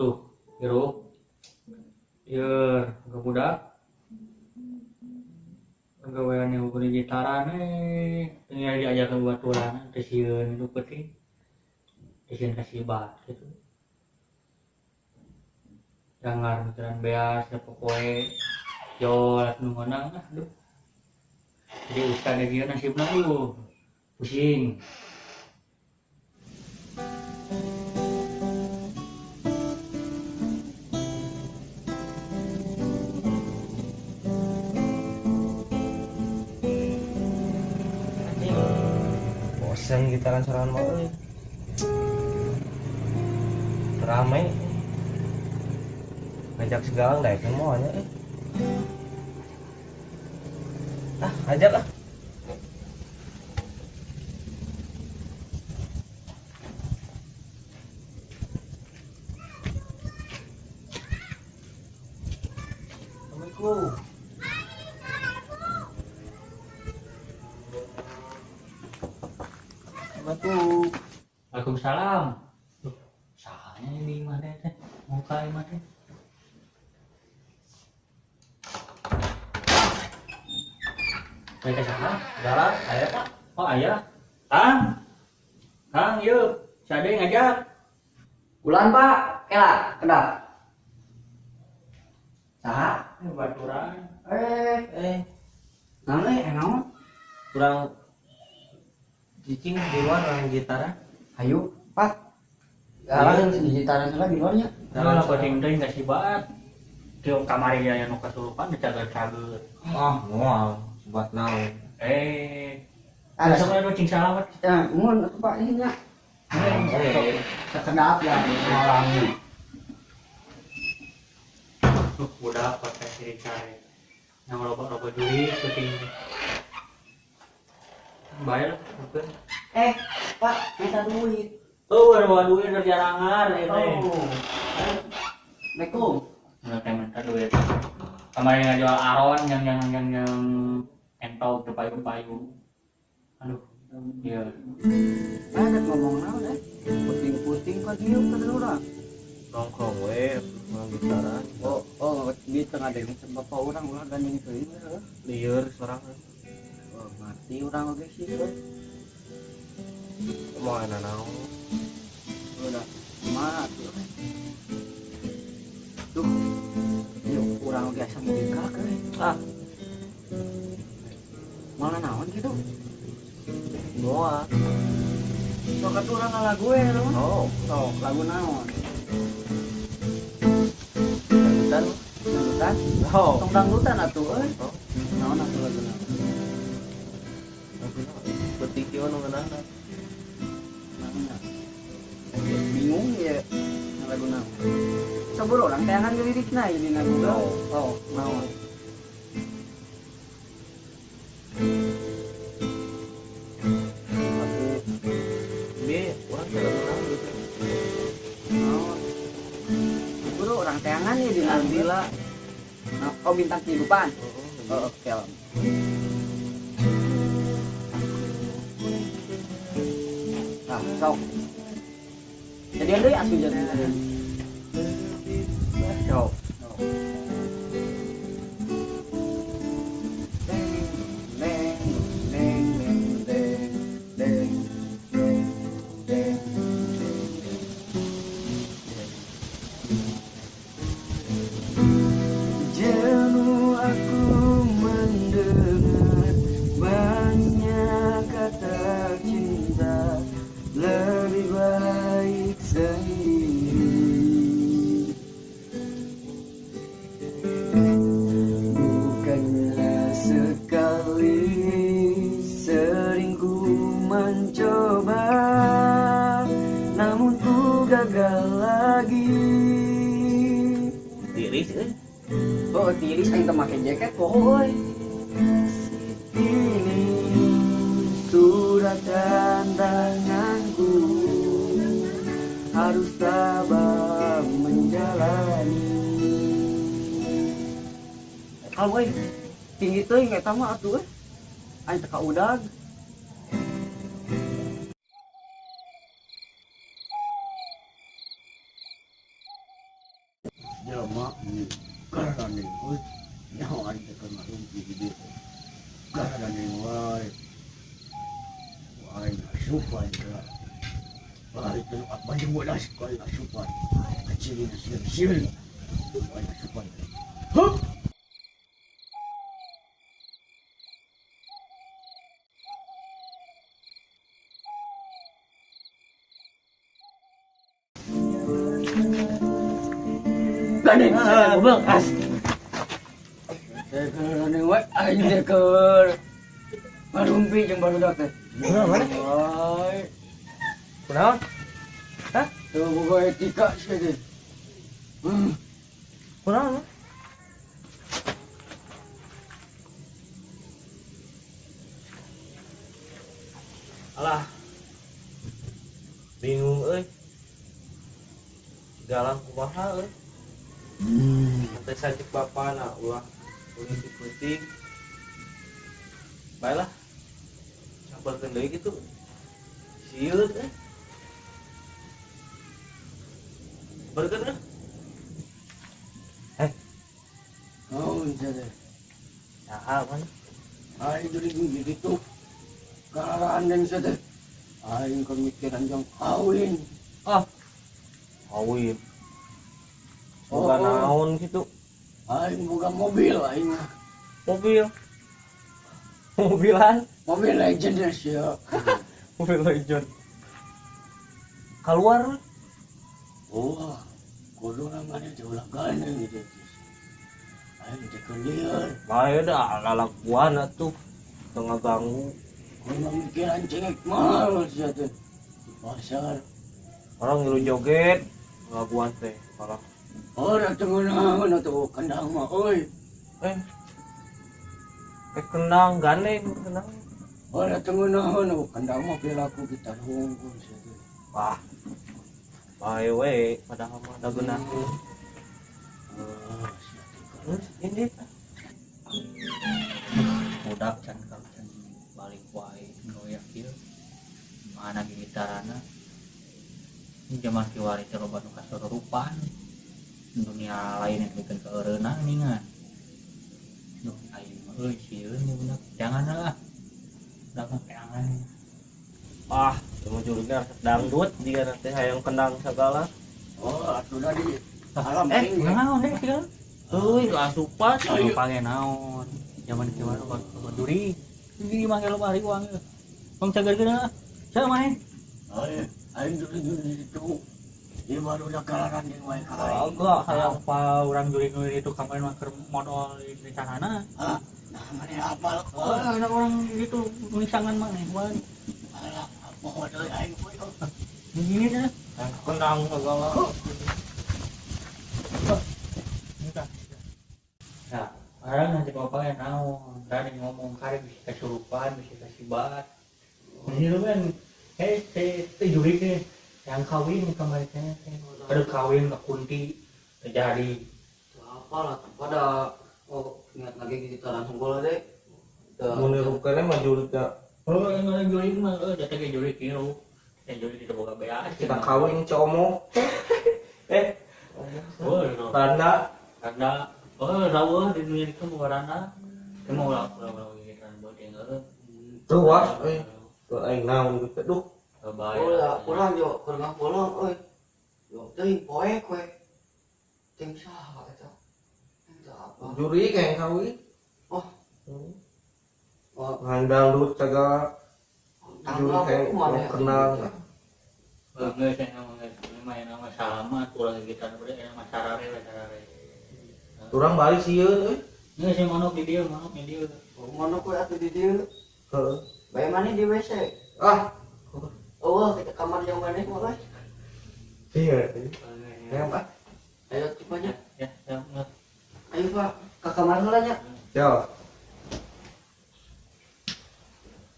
Tuh, hirup. Ieu budak. Gawean yang beli gitaran tinggal diajak ke baturan teu sieun itu penting. Teu sieun kasih bat gitu. Jangan mikiran beas popoe jol nu meunang ah aduh. Jadi ustad kieu nasibna aduh pusing. Bosen gitaran sorangan mah euy. Rame. Ngajak segalang daek moal nya euy. Ah, ajak ah. Assalamualaikum. Assalamualaikum. Waalaikumsalam. Duh, salahnya ini imah teh, muka imah teh. Mereka saha? Galang, aya Pak. Oh, aya. Kang. Kang, yuk. Sade ngajak. Ulan, Pak. Kela, kedap. Saha? Baturan. Naon euy, naon? Kurang cicing di luar orang gitaran. Hayu, Pak. Galang di gitaran heula di luarnya. Galang lah penting teh geus sibat. Tiong kamari aya nu kasurupan dicager-cager. Ah, moal sibat naon. Ada Sok anu cing salamet. Ya, mun atuh Pak ieu nya. Sakedap ya malam. Tuh budak pakai sirik cai. Yang loba-loba duit penting. Bayar bukan. Pak, minta duit. Oh, bawa duit dari jarangan ini. Oh. Assalamualaikum. Nggak kayak minta duit. Kemarin nggak jual aron yang entau ke payu-payu. Aduh, iya. Ada ngomong naon eh? Puting-puting kok dieu kan urang. Nongkrong we, nongkrong gitaran. Oh, oh, di tengah deui bapak urang ulah gandeng teuing heuh. Lieur sorangan. Oh, mati urang oge sih heuh. Mau ana naon? Udah mati. Duh. Yuk urang oge asa mudikak euy. Ah. Malah naon gitu? Moal. Sok atuh urang ngalagu we lho. Oh, sok lagu naon? Dangdutan. Dangdutan? Oh. Tong dangdutan atuh euy. Oh. Naon atuh lagu naon? Lagu naon? Peuting kieu nu ngeunahna. Naon? Bingung ya lagu naon. Sabur orang teangan lirikna ini lagu naon. Oh, naon? Bi, urang teh lagu naon gitu. Naon? Buru orang teangan ya di Nabila. Nah, oh bintang kehidupan. Heeh. Oh, oke lah. Nah, sok. Jadi deui asuh jadi deui. Sok. Deng deng deng deng deng deng deng deng. Jenuh aku mendengar banyak kata cinta, lebih baik sendiri. Bukannya sekali sering ku mencoba, namun ku gagal lagi. Tiris euy. Oh, tiris aing teu make jaket poho euy. Ini suratan tanganku harus tabah menjalani. Kalau euy tinggi teuing eta mah atuh euy. Aing teu kaudag. Karena euy. Nyaho aing teh keur ngarumpi di dieu. Karena wae. Aing asupan ka. Aing teh apa jeung bodas ku aing asupan. Kacirina sieun-sieun. Aing asupan. Hup. Gandeng goblok as. Gandeng wae aing teh keur ngarumpi jeung barudak teh. Kunaon maneh? Wae. Kunaon? Hah? Teu boga etika sia teh. Kunaon? Alah. Bingung euy. Galang kumaha euy. Nanti sajik bapana ulah politik-politik. Baiklah. Sambarkeun deui kitu. Sieun euy. Sambarkeun euy. Eh. Naon sia teh? Saha maneh? Aing jurig di ditu. Karandeng sia teh. Aing keur mikiran jang kawin. Ah. Kawin. Boga naon gitu? Aing boga mobil aing mah. Mobil. Mobilan? Mobil legend ya. Mobil legend. Keluar. Oh, kudu namanya teh ulah gandeng gitu. Aing teh keur lieur. Bae dah lalaguan atuh. Teu ngaganggu. Kudu mikiran cengek mahal sia teh. Di pasar. Orang ngilu joget laguan teh malah. Oh, atuh ngeunaheun atuh kendang mah euy. Kendang gandeng kendang. Oh, atuh ngeunaheun kendang mah perilaku kita hungkul sia teh. Wah. Bae we padahal mah da geunaheun. Ah, sia teh. Terus ini Budak can can balik wae ngoyak ieu. Mana gitarana? Zaman kiwari teh loba nu kasurupan. Dunia lain yang bikin keeureunang ningan. Duh, aing mah euy sieun ieu budak. Jangan lah. Budak mah peangan. Ah, cuma jurugna resep dangdut dia nanti hayang kendang segala. Oh, atuh da di alam aing. Naon deh sieun? Euy, asupan. Ayo pake naon. Zaman kiwari loba duri. Di mah loba riwang. Bang cagerkeun lah. Saha maneh? Aing aing jurig di ditu. Ieu baru udah karandeng wae ka aing. Kagak hayang Apa urang jurig nu itu kemarin mah keur modal di carana. Hah? Nah, maneh apal. Oh, ada orang gitu misangan maneh wan. Alah, apa deui aing euy. Begini dah. hayang kendang segala. Nah, orang nanti bapaknya naon, tadi ngomong kare bisa kesurupan, bisa kasibat. Ini lu kan, jurig teh yang kawin kemarin teh. Aduh kawin ke kunti terjadi. Apa lah pada oh ingat lagi gitaran unggul deh. Mun nirukeun mah jurugna. Oh, yang jurig mah euy, jatuh ke jurig kieu. Yang jurig tidak boga beas. Kita kawin comok. Oh, Randa. Randa. Oh, rawa di dunia itu boga randa. Cuma ulah ulah ulah gitaran buat yang euy. Tuh, euy. Tuh aing naon gitu. Duh. Bahaya. Ulah urang yo keur ngapulang euy. Yo teuing poek we. Ting saha eta? Eta apa? Jurig yang kawin. Oh. Oh, Hayang dangdut segala. Jurig hayang kenal. Enggak, saya ngomong ini mah yang nama salamat, ulah gitaran udah yang nama sarare we sarare. Urang balik sieun euy. Enggak sih manuk di dieu, manuk di dieu. Oh, manuk we atuh di dieu. Heeh. Bae maneh di WC. Ah. Oh, kita kamar yang maneh mah we. Iya. Ya, Pak. Ayo tipanya. Ya, ya, ya. Ayo Pak, ke kamar heula nya. Yo.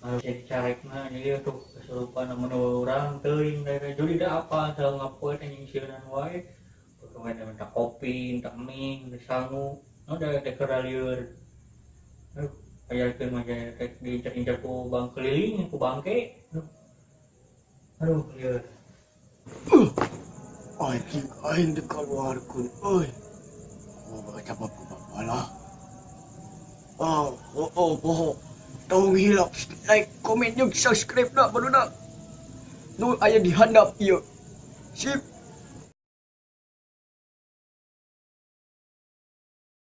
Jadi carekna jadi untuk kesurupan namun orang teuing dari jadi dah apa selalu ngapoe anjing sieunan wae. Pokoknya minta kopi, minta mie, minta sangu. No da teh keur lieur. Aduh, aya teh mah teh diincar-incar ku bang keliling, ku bangke. Aduh. Aduh, lieur. Anjing aing dikaluarkeun euy. Oh, bakit pala? Oh, oh, oh, oh. Tong hilap, like, comment, yung subscribe na, baru na. No, ayah dihandap, iya. Sip.